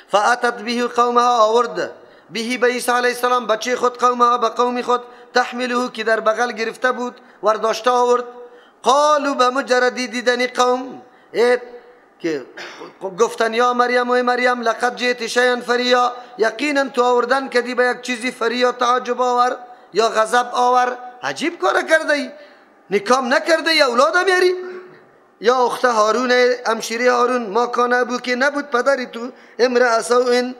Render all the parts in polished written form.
فاتت به قومها، آورد به به عیسی علیه السلام بچه خود، قومها به قوم خود، تحمله که در بغل گرفته بود ورداشته آورد. قالوا به مجرد دیدن قوم که گفتن یا مریم و مریم لقد جئت شیئا فریا، یقینا تو آوردن کدی به یک چیزی فریا، تعجب آور یا غضب آور. عجیب کار کرده ای، نکام نکرده ای، اولاد میاری. یا اخت هارون، امشیری هارون، ما کان ابو که نبود پدری تو امرأ سوء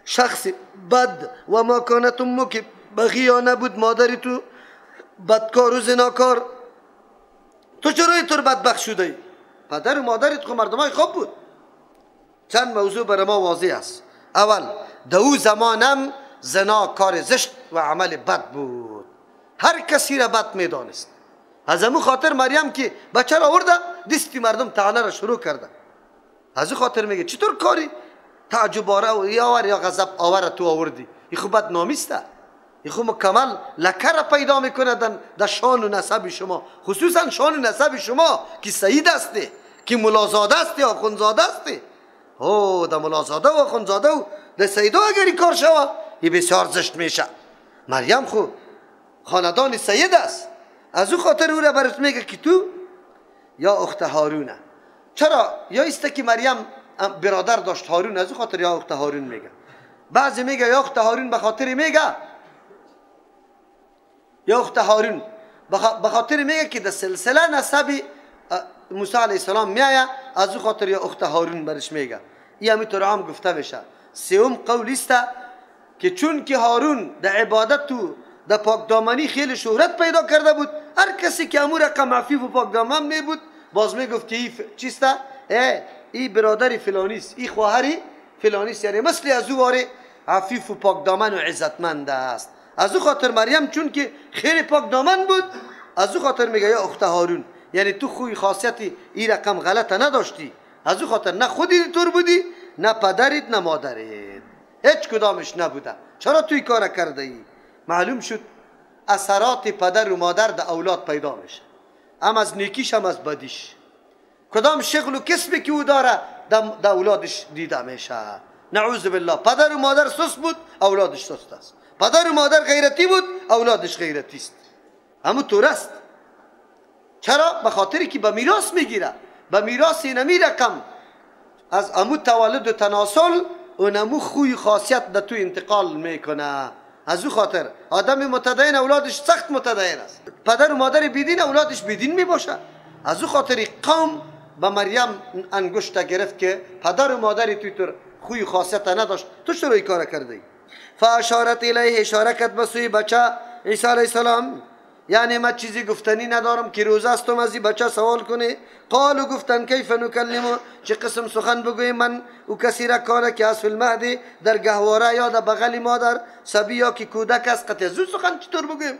شخص بد، و ما کانت امک بغیا نبود مادری تو بدکار و زناکار. تو چرا اینطور بدبخت شده ای؟ پدر و مادرت خو مردمای خوب بود. چند موضوع برای ما واضح است. اول، در او زمانم زنا کار زشت و عمل بد بود، هر کسی را بد میدانست. از امو خاطر مریم که بچه را آورده دستی مردم طعنه را شروع کرده. از او خاطر میگه چطور کاری تعجب آور یا غضب آور تو آوردی؟ این خو بد نامیسته، این خو مکمل لکه را پیدا میکنه در شان و نسب شما، خصوصا شان و نسب شما که سید هستی، که ملازاده هستی، آخوندزاده هستی. او در ملازاده و آخوندزاده و در سیدا اگر این کار شوه این بسیار زشت میشه. مریم خو خاندان سید است، از او خاطر او را برات میگه که تو یا اخت هارونه. چرا؟ یا ایسته که مریم برادر داشت هارون، از او خاطر یا اخت هارون میگه. بعضی میگه یا اخت هارون به خاطر میگه یا اخت هارون به خاطر میگه که در سلسله نسب موسی علیه السلام میایه، از او خاطر یا اخت هارون برش میگه. این همینطور عام گفته میشه. سوم قول است که چون که هارون در عبادت و در پاکدامنی خیلی شهرت پیدا کرده بود، هر کسی که امو رقم عفیف و پاکدامن می بود باز میگفت که ای چیسته؟ ای برادر فلانی است، ای خواهری فلانی است، یعنی مثل از او واره عفیف و پاکدامن و عزتمند است. از او خاطر مریم چون که خیلی پاکدامن بود، از او خاطر میگه یا اخت هارون، یعنی تو خوی خاصیت ای رقم غلط نداشتی، از او خاطر نه خودی طور بودی، نه پدرت، نه مادرت، هیچ کدامش نبوده. چرا توی کار کرده ای؟ معلوم شد اثرات پدر و مادر در اولاد پیدا میشه، هم از نیکیش هم از بدیش. کدام شغل و کسبی که او داره در اولادش دیده میشه. نعوذ بالله. پدر و مادر سست بود، اولادش سست است. پدر و مادر غیرتی بود، اولادش غیرتی است. همون طور است. چرا؟ به خاطری که به میراث میگیره، به میراث نمی رقم از امو تولد و تناسل اونمو خوی خاصیت در تو انتقال میکنه. از او خاطر آدم متدین اولادش سخت متدین است، پدر و مادر بیدین اولادش بیدین میباشه. از او خاطر قوم به مریم انگشت گرفت که پدر و مادری توی تو خوی خاصیت نداشت، تو چرا این کار کرده ای؟ فاشارت الیه، اشاره کرد به سوی بچه عیسی علیه السلام، یعنی من چیزی گفتنی ندارم که روزه استم از این بچه سوال کنی. قالو گفتن کیف نکلمو، چه قسم سخن بگویم من او کسی را کانه که از فی المهد در گهواره یا در بغل مادر صبی یا که کودک است، قطع زو سخن چطور بگویم؟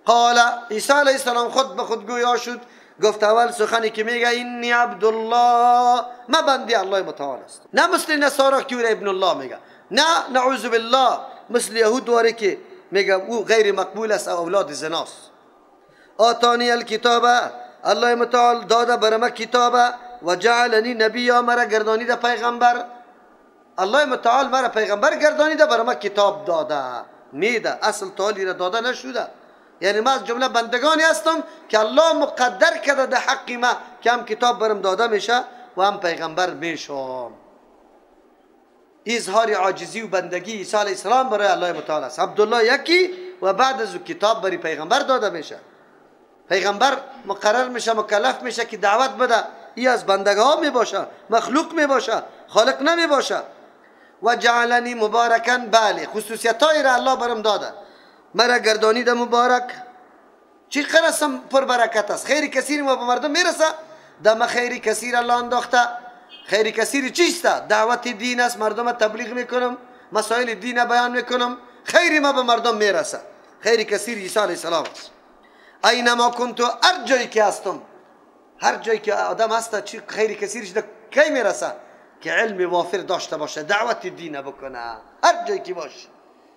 قال عیسی علیه السلام خود به خود گویا شد، گفت اول سخنی که میگه انی عبدالله، ما بندی الله متعال است، نه مثل نصارا که او ابن الله میگه، نه نعوذ بالله مثل یهود واره که میگه او غیر مقبول است، اولاد زناست. آتانی الکتاب، الله متعال داده بر ما کتاب، و جعلنی نبیا، مرا گردانیده پیغمبر. الله متعال مرا پیغمبر گردانیده، بر ما کتاب داده میده، اصل تعالی را داده نشده. یعنی ما از جمله بندگانی هستم که الله مقدر کرده در حق ما که هم کتاب برم داده میشه و هم پیغمبر میشم. اظهار عاجزی و بندگی عیسی علیه السلام برای الله متعال است. عبدالله یکی و بعد از او کتاب برای پیغمبر داده میشه. پیغمبر مقرر میشه، مکلف میشه که دعوت بده. ای از بندگان می باشه، مخلوق می باشه، خالق نمی باشه. و جعلنی مبارکن، بله خصوصیت های را الله برم داده، مرا گردانید مبارک. چی قرصم پر برکت است، خیر کثیر ما به مردم میرسه. دم خیر کثیر الله انداخته. خیر کثیر چیست؟ دعوت دین است، مردم تبلیغ میکنم، مسائل دین بیان میکنم، خیر ما به مردم میرسه. خیر کثیر عیسی علیه السلام است. اینما کنتو، هر جایی که هستم، هر جایی که آدم هست، چی خیر کثیرش ده کی میرسه؟ که علم وافر داشته باشه، دعوت دین بکنه، هر جایی که باشه.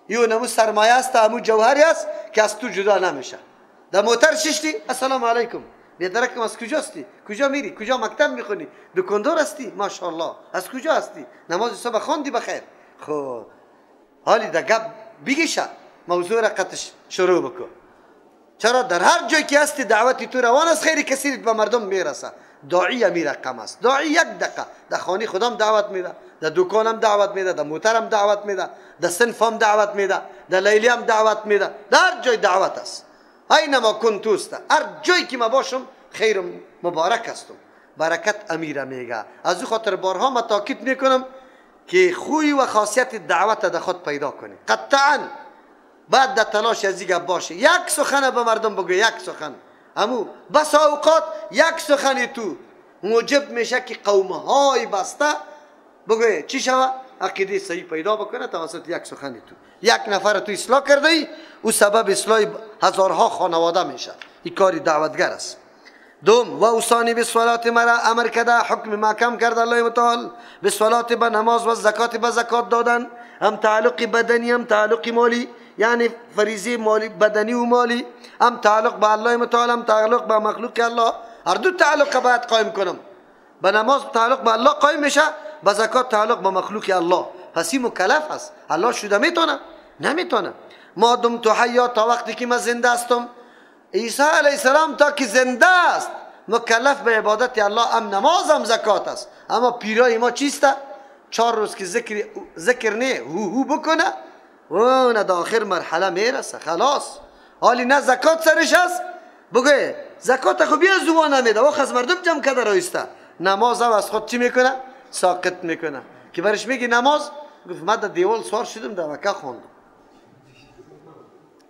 یو نمو سرمایه است، همو جوهری است که از تو جدا نمیشه. در موتر ششتی، السلام علیکم، بیادرکم از کجا هستی؟ کجا میری؟ کجا مکتب میخونی؟ دکاندار هستی؟ ماشاءالله. از کجا هستی؟ نماز صبح خواندی بخیر؟ خب حالی در گپ بگیشه، موضوع را قطش شروع بکن. چرا در هر جای که هستی دعوتی تو روان است، خیر کثیر به مردم میرسه. داعی امی رقم است. داعی یک دقیقه در خانه خودم دعوت میده، در دکانم دعوت میده، در موترم دعوت میده، در صنفم دعوت میده، در لیلی هم دعوت میده، در هر جای دعوت است. اینما کنت است، هر جایی که ما باشم خیر مبارک هستم، برکت امیره میگه. از او خاطر بارها ما تاکید میکنم که خوی و خاصیت دعوت در خود پیدا کنی. قطعا بعد در تلاش از دیگه باشه. یک سخن به مردم بگو، یک سخن، امو بس اوقات یک سخن تو موجب میشه که قومهای بسته بگوی چی شوه؟ عقیده صحیح پیدا بکنه توسط یک سخن تو. یک نفر تو اصلاح کرده ای، او سبب اصلاح هزارها خانواده میشه. این کاری دعوتگر است. دوم، و اوصانی بالصلاة مرا امر کرده، حکم محکم کرده الله متعال بالصلاة به نماز و زکات به زکات دادن، هم تعلق بدنی هم تعلق مالی، یعنی فریضه مالی بدنی و مالی، هم تعلق به الله متعال هم تعلق به مخلوق الله. هر دو تعلق باید قایم کنم. به نماز تعلق به الله قایم میشه، به زکات تعلق به مخلوق الله. پس این مکلف است. الله شده میتونه؟ نمیتونه. ما دمت حیا، تا وقتی که من زنده هستم. عیسی علیه السلام تا که زنده است مکلف به عبادت الله، هم نماز هم زکات است. اما پیرای ما چیست؟ 4 روز که ذکر نه هو هو بکنه و نه در آخر مرحله میرسه، خلاص. حالی نه زکات سرش است، بگه زکات خو بیا زبان نمیده، وخ از مردم جمع کرده رایسته. نماز هم از خود چی میکنه؟ ساقط میکنه. که برش میگی نماز، گفت من در دیوال سوار شدم در مکه خواندم،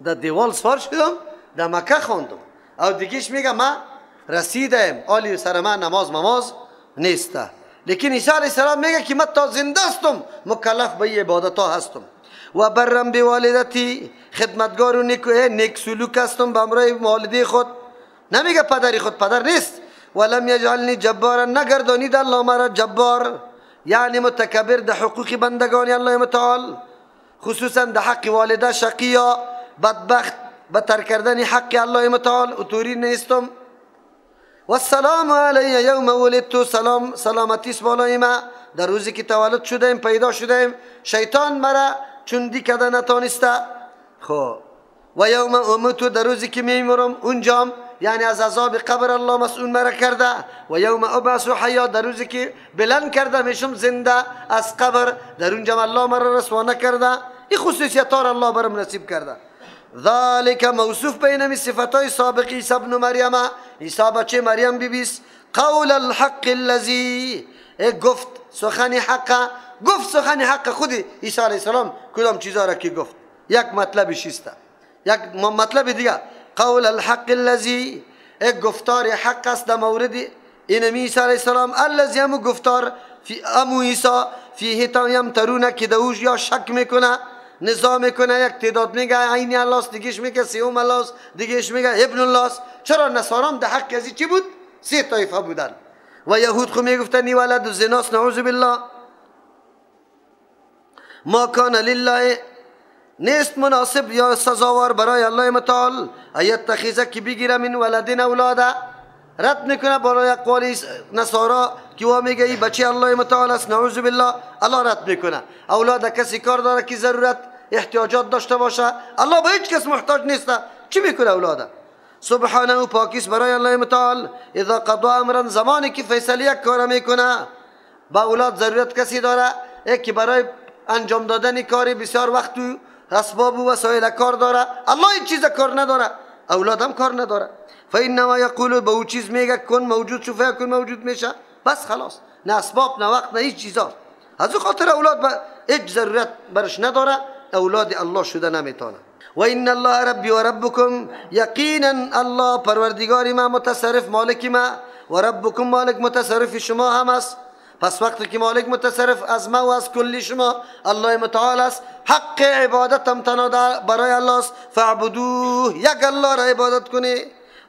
در دیوال سوار شدم در مکه خواندم. او دیگهش میگه من رسیدم، آلی سر من نماز مماز نیسته. لیکن عیسی علیه السلام میگه که من تا زنده هستم مکلف به عبادت ها هستم. و برم به والدتی، خدمتگار و نیک سلوک هستم به همراه والده خود. نمیگه پدری خود، پدر نیست. ولم یجعلنی جبارا، نگردانید الله مرا جبار، یعنی متکبر در حقوق بندگان الله متعال، خصوصا در حق والده شقیا بدبخت به ترک کردن حق الله متعال اتوری نیستم. و السلام علی یوم ولدت، سلام سلامتی است بالای ما در روزی که تولد شدیم پیدا شدیم، شیطان مرا چندی کده نتانسته. خب و یوم اموت، در روزی که میمیرم اونجام، یعنی از عذاب قبر الله مسئول مرا کرده. و یوم ابعث حیا، در روزی که بلند کرده میشم زنده از قبر، در اونجام الله مرا رسوا نکرده. این خصوصیت ها الله برم نصیب کرده. ذالک موصوف بین صفتهای سابق عیسی ابن مریم، عیسی بچه مریم بیبیس. قول الحق الذی، گفت سخن حق، گفت سخن حق خود عیسی علیه السلام کدام چیزا را که گفت. یک مطلب شیسته، یک مطلب دیگه قول الحق الذی، گفتار حق است در مورد اینمی عیسی علیه السلام. الذی همو گفتار فی امو عیسی فیه یمترونه، که دوش یا شک میکنه نزاع میکنه. یک تعداد میگه عینی الله است، دیگهش میگه سیوم الله است، دیگهش میگه ابن الله است. چرا نصارام در حق ازی چی بود؟ 3 طایفه بودن. و یهود خو میگفتن ای ولد الزناست، نعوذ بالله. ما کان لله، نیست مناسب یا سزاوار برای الله متعال ایتخذ که بگیره من ولدین اولاده. رد میکنه برای اقوال نصارا که وا میگه ای بچه الله متعال است، نعوذ بالله. الله رد میکنه. اولاد کسی کار داره که ضرورت احتیاجات داشته باشه، الله به هیچ کس محتاج نیست، چی میکنه اولاده؟ سبحانه، پاکیست برای الله متعال. اذا قضا امرا، زمانی که فیصله یک کار میکنه، با اولاد ضرورت کسی داره که برای انجام دادن کاری بسیار وقت و اسباب و وسایل کار داره، الله این چیز کار نداره، اولاد هم کار نداره. فانما یقول، به او چیز میگه کن موجود شو، فیکون موجود میشه، بس خلاص. نه اسباب نه وقت نه هیچ چیزا. از او خاطر اولاد هیچ ضرورت برش نداره، اولاد الله شده نمیتونه. و ان الله ربی و ربکم، یقینا الله پروردگار ما متصرف مالک ما، و ربکم مالک متصرف شما هم است. پس وقتی که مالک متصرف از ما و از کلی شما الله متعال است، حق عبادت هم تنها برای الله است. فاعبدوه، یک الله را عبادت کنی.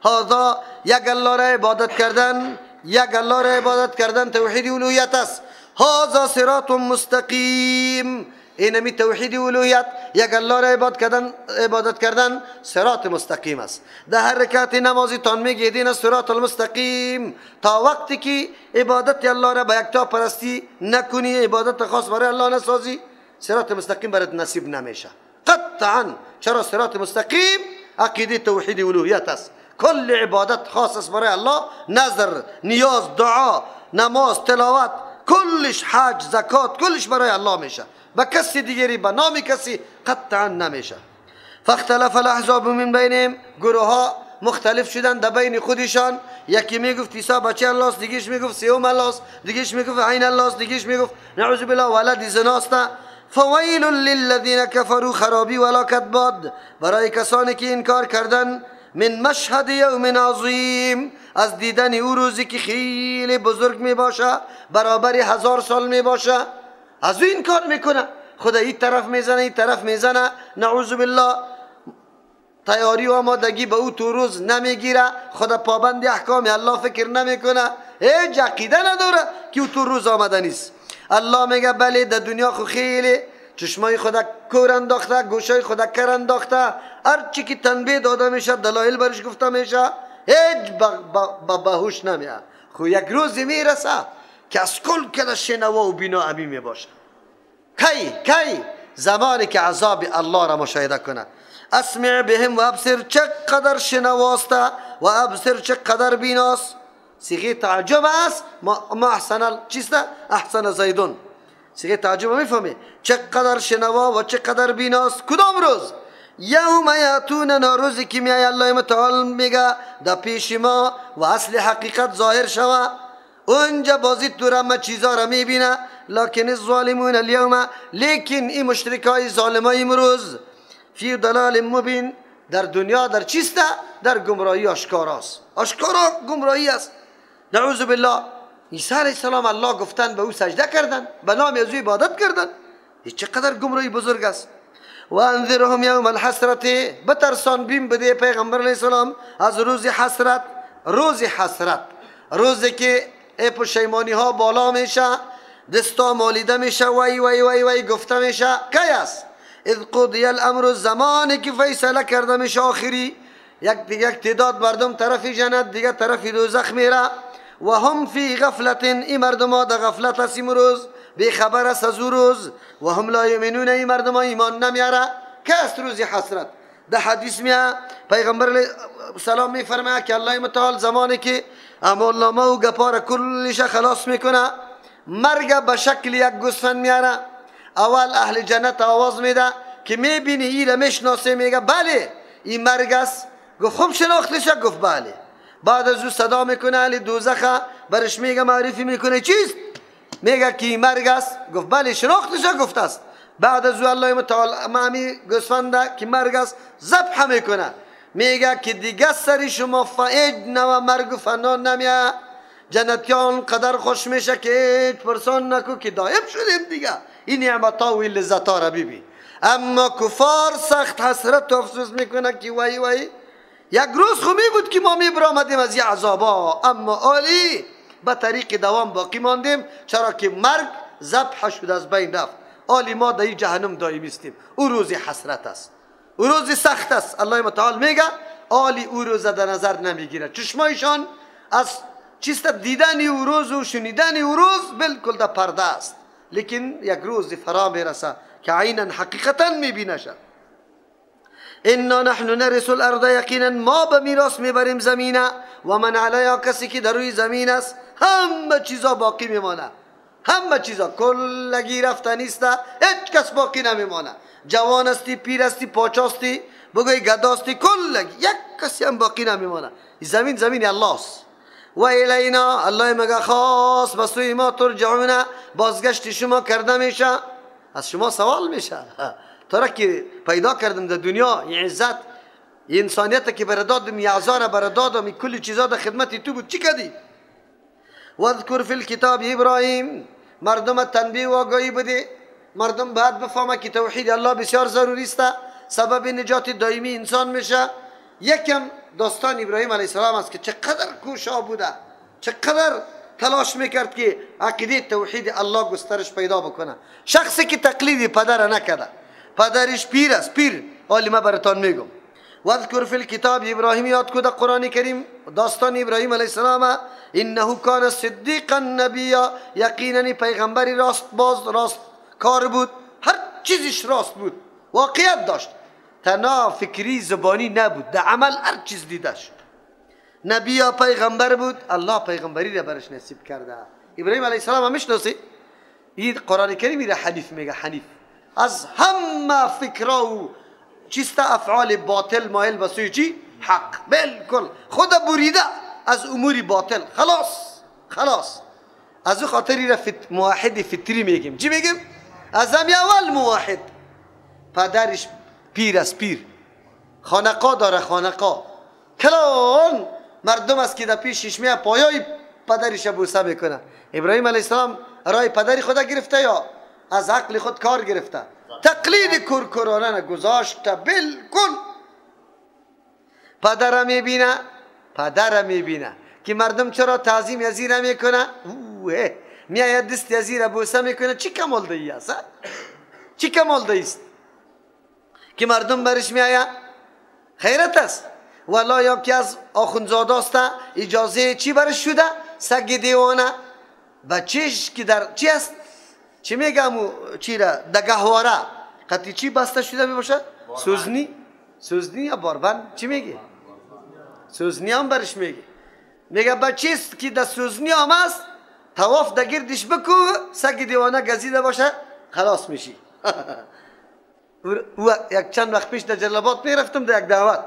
هذا، یک الله را عبادت کردن، یک الله را عبادت کردن توحید الوهیت است. هذا صراط مستقیم، اینمی توحید الوهیت، یک الله را عبادت کردن صراط مستقیم است. در هر رکعت نمازی تان میگه اهدنا صراط المستقیم. تا وقتی که عبادت الله را به یکتا پرستی نکنی، عبادت خاص برای الله نسازی، صراط مستقیم برات نصیب نمیشه قطعا. چرا؟ صراط مستقیم عقیده توحید الوهیت است. کل عبادت خاص است برای الله، نظر، نیاز، دعا، نماز، تلاوت، کلش، حج، زکات، کلش برای الله میشه، به کسی دیگری به نام کسی قطعا نمیشه. فاختلف الاحزاب من بینهم، گروه ها مختلف شدن در بین خودشان. یکی میگفت عیسی بچه الله است، دیگهش میگفت سیوم الله است، دیگهش میگفت عین الله است، دیگهش میگفت نعوذ بالله ولد زناست. فویل للذین کفروا، خرابی ولاکت باد برای کسانی که انکار کردن. من مشهد یوم عظیم، از دیدن او روزی که خیلی بزرگ می باشه، برابر 1000 سال می باشه. از او انکار میکنه، خدا این طرف میزنه این طرف میزنه، نعوذ بالله تیاری و آمادگی به او تو روز نمیگیره، خدا پابند احکام الله فکر نمیکنه، هیچ عقیده نداره که او تو روز آمده نیست. الله میگه بله در دنیا خو خیلی چشمای خدا کور انداخته، گوشای خدا کر انداخته، هر چی که تنبیه داده میشه، دلایل برش گفته میشه، هیچ به هوش نمیاد. خو یک روزی میرسه که از کل کده شنوا و بینا امی میباشه. کی کی؟ زمانی که عذاب الله را مشاهده کنه. اسمع بهم و ابصر، چقدر شنواست و ابصر چقدر بیناست. صیغه تعجب است، ما احسن چیست؟ احسن زیدون. صیغه تعجب میفهمی؟ چقدر شنوا و چقدر بیناست. کدام روز؟ یوم یاتوننا، روزی که میای الله متعال میگه در پیش ما و اصل حقیقت ظاهر شوه. اونجا بازی تو را چیزا را میبینه. لکن الظالمون الیوم، لیکن این مشرکای ظالمای امروز فی ضلال مبین، در دنیا در چیست؟ در گمراهی آشکاراست، آشکارا گمراهی است. نعوذ بالله. عیسی علیه السلام الله گفتن به او سجده کردن، به نام از او عبادت کردن. این چقدر گمراهی بزرگ است. و انذرهم یوم الحسرت، بترسان بیم بده پیغمبر علیه السلام از روز حسرت. روز حسرت، روزی که پشیمانی ها بالا میشه، دستا مالیده میشه، وای وای وای وای گفته میشه. کی است؟ اذ قضی الامر، زمانی که فیصله کرده میشه آخری، یک تعداد مردم طرف جنت، دیگه طرف دوزخ میره. و هم فی غفلت، این مردم ها در غفلت است امروز، بی خبر است از او روز. و هم لا یؤمنون، این مردم ها ایمان نمیاره. که است روز حسرت؟ در حدیث میه پیغمبر علیه السلام میفرماید که الله متعال زمانی که اعمال نامه و گپار کلش خلاص میکنه، مرگ به شکل یک گوسفند میاره. اول اهل جنت آواز میده که میبینی این را میشناسه؟ میگه بله این مرگ است. گفت خوب شناختش؟ گفت بله. بعد از او صدا میکنه اهل دوزخ، برش میگه معرفی میکنه چیست؟ میگه که این مرگ است. گفت بله شناختش؟ گفت است. بعد از او الله متعال مامی گوسفنده که مرگ است ذبح میکنه، میگه که دیگه سری شما فعج نو مرگ و فنا نمیه. جنتیان قدر خوش میشه که هیچ پرسان نکو که دائم شدیم دیگه، این نعمت ها و این لذت ها را ببین. اما کفار سخت حسرت و افسوس میکنه که وای وای یک روز خو می بود که ما می برآمدیم از یه عذابا، اما عالی به طریق دوام باقی ماندیم، چرا که مرگ ذبح شد از بین رفت. عالی ما در جهنم دائمی استیم. او روز حسرت است، او روز سخت است. الله متعال میگه عالی او روز در نظر نمیگیره، چشمایشان از چیست دیدن او روز و شنیدن او روز بالکل در پرده است، لیکن یک روز فرا میرسه که عینا حقیقتا میبینه. انا نحن نرث الارض، یقینا ما به میراث میبریم زمینه، و من علیها، کسی که در روی زمین است، همه چیزا باقی میمانه، همه چیزا کلگی رفته نیست، هیچ کس باقی نمیمانه. جوان هستی، پیر هستی، پاچاستی، بگوی گداستی، کلگی یک کسی هم باقی نمیمانه. زمین زمین الله است. و الینا، الله مگه خاص به سوی ما ترجعون، بازگشت شما کرده میشه، از شما سوال میشه. تو را که پیدا کردم در دنیا، این عزت، این انسانیت که برای دادم، این اعضا برای دادم، این کل چیزا در خدمت تو بود، چی کردی؟ واذکر فی الکتاب ابراهیم، مردم تنبیه و آگاهی بده، مردم باید بفهمه که توحید الله بسیار ضروری است، سبب نجات دائمی انسان میشه. یکم داستان ابراهیم علیه السلام است که چقدر کوشا بوده، چقدر تلاش میکرد که عقیده توحید الله گسترش پیدا بکنه. شخصی که تقلید پدر نکرده، پدرش پیر است، پیر. حالی من براتان میگم. واذکر فی الکتاب ابراهیم، یاد کو در قرآن کریم داستان ابراهیم علیه السلام. انه کان صدیقا نبیا، یقینا پیغمبری راست باز، راست کار بود، هر چیزش راست بود، واقعیت داشت، تنها فکری زبانی نبود، در عمل هر چیز دیده شد. نبی یا پیغمبر بود، الله پیغمبری را برش نصیب کرده. ابراهیم علیه السلام هم میشناسی؟ این قرآن کریم میره حنیف میگه، حنیف از همه فکرها و چیست افعال باطل مایل به سوی چی؟ حق. بالکل خود بریده از امور باطل، خلاص خلاص. از او خاطری را موحد فطری میگیم. چی میگیم؟ از هم اول موحد. پدرش پیر است، پیر، خانقا داره، خانقا کلان مردم است که در پیشش میاد پایای پدرش بوسه میکنه. ابراهیم علیه السلام رای پدری خدا گرفته یا از عقل خود کار گرفته؟ تقلید کورکورانه گذاشته بالکل. پدر میبینه، پدر میبینه که مردم چرا تعظیم از این میکنه، اوه میآید دست از این بوسه میکنه. چی کمال دهی است؟ چی کمال دهی است که مردم برش میآید؟ خیرت است. والا یا که از آخوندزاده است، اجازه چی برش شده؟ سگ دیوانه بچهش که در چی است؟ چی میگم چی را در گهواره قطعی چی بسته شده میباشد؟ سوزنی، سوزنی یا باربند چی میگه؟ سوزنی هم برش میگه. میگه بچه است که در سوزنی هم است، طواف در گردش بکو، سگ دیوانه گزیده باشه، خلاص میشی. او یک چند وقت پیش در جلال آباد میرفتم در یک دعوت،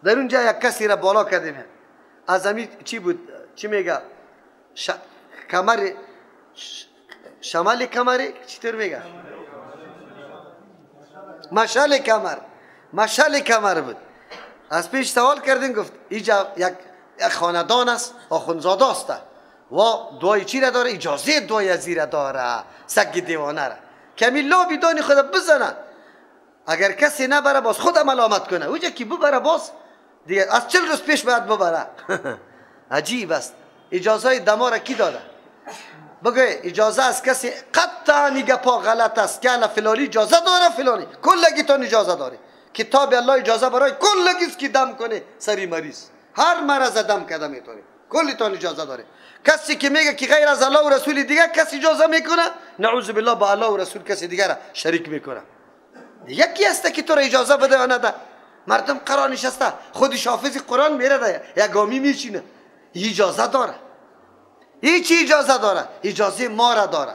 در اونجا یک کسی را بالا کردیم، از همی چی بود، چی میگه، کمر، شمال کمره چطور میگه، مشال کمر، مشال کمر بود. از پیش سوال کردیم، گفت اینجا یک خاندان است، آخوندزاده است و دعای چی را داره؟ اجازه دعای از را داره، سگ دیوانه را کمی لابی دانی خود بزنه، اگر کسی نبره باز خود ملامت کنه، اوجا که ببره باز دیگه از 40 روز پیش باید ببره. عجیب است. اجازه دما را کی داده؟ بگه اجازه از کسی قطعا گپا غلط است که الا فلانی اجازه داره، فلانی کلگیتان اجازه داره. کتاب الله اجازه برای کلگی است که دم کنه سری مریض، هر مرض دم کده میتونه، کلتان اجازه داره. کسی که میگه که غیر از الله و رسول دیگه کسی اجازه میکنه، نعوذ بالله با الله و رسول کسی دیگه را شریک میکنه. یکی است که تو را اجازه بده یا نده. مردم قرار نشسته، خودش حافظ قرآن میره یک گامی میچینه، اجازه داره. هیچ اجازه داره، اجازه ما را داره.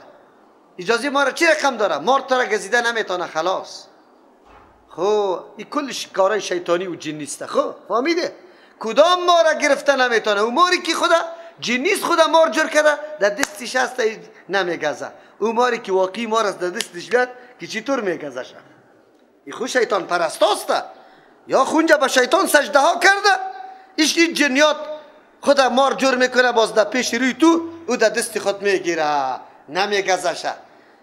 اجازه ما را چی رقم داره؟ مار تو را گزیده نمیتونه، خلاص. خب این کلش کارای شیطانی و جنی است. خب فهمیده؟ کدام ما را گرفته نمیتونه؟ او ماری که خدا جنی است، خدا مار جور کرده در دستش هست نمیگزه. او ماری که واقعی مار است در دستش بیاد که چطور میگزه شه؟ این خو شیطان پرست است، یا خونجا به شیطان سجده ها کرده، ایش این جنیات خدا مار جور میکنه، باز در پیش روی تو او در دست خود میگیره، نمیگزشه.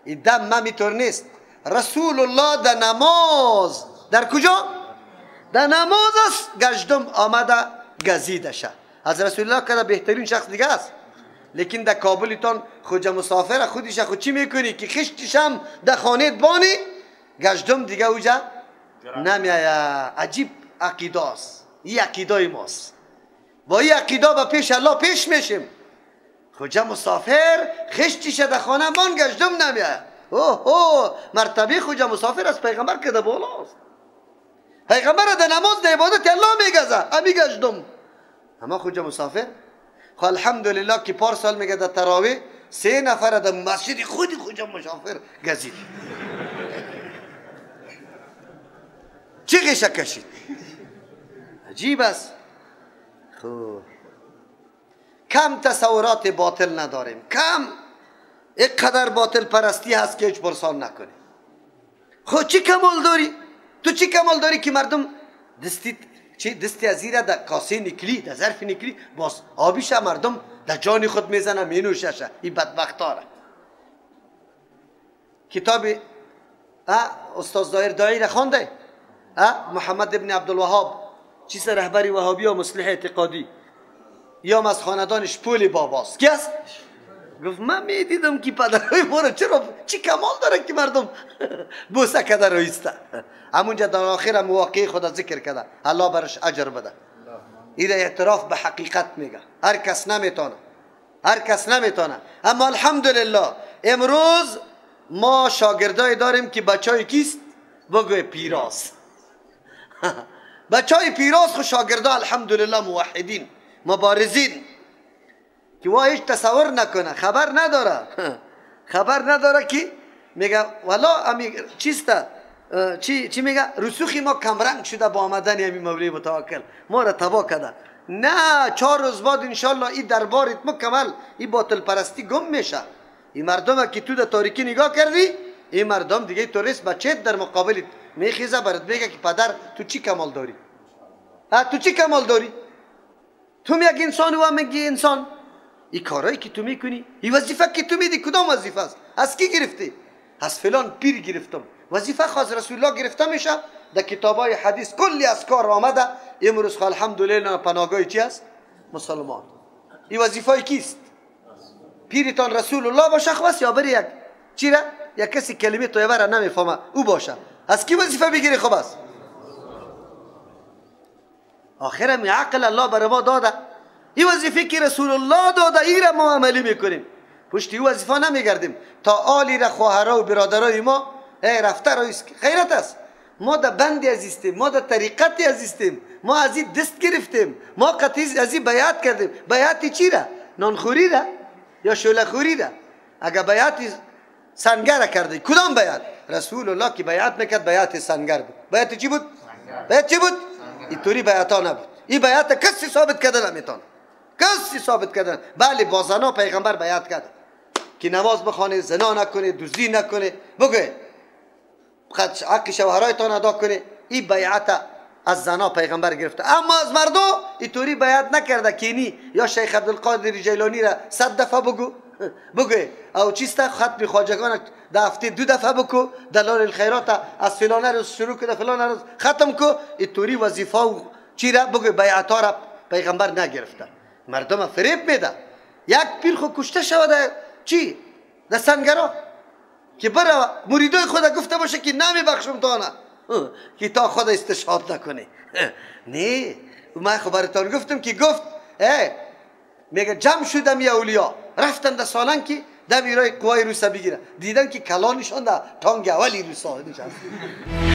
این دم من نیست. رسول الله در نماز، در کجا؟ در نماز است، گشتم آمده گزیده شه. از رسول الله که بهترین شخص دیگه است، لیکن در کابلتان خوجه مسافر خودش خود چی میکنی که خشتشم در خانه بانی گشتم دیگه اوجا نمیایه. عجیب عقیده است، این عقیده ماست. با این عقیده به پیش الله پیش میشیم. خوجه مسافر خشتش در خانه مان گشتم نمیایه. اوه اوه، مرتبه خوجه مسافر از پیغمبر که در بالاست. پیغمبر در نماز در عبادت الله میگزه، امی گشتم. اما خوجه مسافر خو الحمدلله که پارسال میگه در تراویح 3 نفر در مسجد خودی خوجه مسافر گزید. چی غشه کشید؟ عجیب است. خب کم تصورات باطل نداریم، کم اینقدر باطل پرستی هست که هیچ پرسان نکنی. خب چی کمال داری؟ تو چی کمال داری که مردم دستی چی دستی از زیره در کاسه نکلی، در ظرف نکلی باز آبیش مردم در جان خود میزنه مینوششه. این بدبختاره. کتاب استاد ظاهر داعی را خوانده؟ محمد ابن عبدالوهاب، چیز رهبری وهابی و مصلح اعتقادی، یا از خاندانش پول باباست. کی است؟ گفت من میدیدم که پدرهای ما رو چرا چی کمال داره که مردم بوسه کده رویسته. همونجا در آخر هم واقعی خدا ذکر کرده، الله برش اجر بده. این اعتراف به حقیقت میگه، هر کس نمیتونه، هر کس نمیتونه. اما الحمدلله امروز ما شاگردای داریم که بچای کیست؟ بگوی پیراس. بچای پیراس خو شاگردا الحمدلله موحدین مبارزین که وا هیچ تصور نکنه، خبر نداره، خبر نداره که میگه والا امی چیسته چی میگه رسوخی ما کمرنگ شده با آمدن امی مولوی متوکل ما را تباه کرده. نه، 4 روز بعد انشالله این دربارت مکمل این باطل پرستی گم میشه. این مردم که تو در تاریکی نگاه کردی، این مردم دیگه تو رس بچه در مقابلت میخیزه برات میگه که پدر تو چی کمال داری؟ تو چی کمال داری؟ تو یک انسان و میگی انسان. این کارهایی که تو میکنی، این وظیفه که تو میدی کدام وظیفه است؟ از کی گرفتی؟ از فلان پیر گرفتم. وظیفه خاص رسول الله گرفته میشه در کتابای حدیث کلی از کار آمده. امروز الحمدلله پناهگاه چی است؟ مسلمان. این وظیفه کیست؟ پیرتان رسول الله باشه خواست یا بری یک چی را؟ یک کسی کلمه طیبه را نمیفهمه او باشه. از کی وظیفه بگیری خوب است؟ آخر می عقل الله بر ما داده. این وظیفه که رسول الله داده این را ما عملی میکنیم، پشت این وظیفه نمیگردیم تا آلی را خواهرا و برادرای ما ای رفته را خیرت است. ما در بندی عزیستیم، ما در طریقتی عزیستیم، ما از این دست گرفتیم، ما قطعی از این بیعت کردیم. بیعت چی را؟ نانخوری را یا شعله خوری را؟ اگر بیعت سنگر کرده کدام بیعت؟ رسول الله که بیعت میکرد بیعت سنگر بود. بیعت چی بود؟ بیعت چی بود؟ اینطوری بیعت ها نبود. این بیعت کسی ثابت کرده نمیتونه، کسی ثابت کرده. بله با زنا پیغمبر بیعت کرده که نماز بخوانه، زنا نکنه، دزدی نکنه، بگه حق شوهرایتان ادا کنه. این بیعت از زنا پیغمبر گرفته. اما از مردم اینطوری بیعت نکرده که نی یا شیخ عبدالقادر جیلانی را 100 دفعه بگو بگو او چیست ختم خواجگان در هفته 2 دفعه بکو، دلال الخیرات از فلان روز شروع کنه فلان روز ختم کو. اینطوری وظیفه و چی را بگو بیعت ها را پیغمبر نگرفته. مردم فریب میده. یک پیر خو کشته شود چی در سنگرا که برا مریدای خدا گفته باشه که نمیبخشم تا نه که تا خدا استشهاد نکنه. نه، من خو براتون گفتم که گفت میگه جمع شدم یا اولیا رفتن در سالن که دم ایرای قوای روسا بگیره، دیدن که کلانشان در تانگ اولی روسا نشست.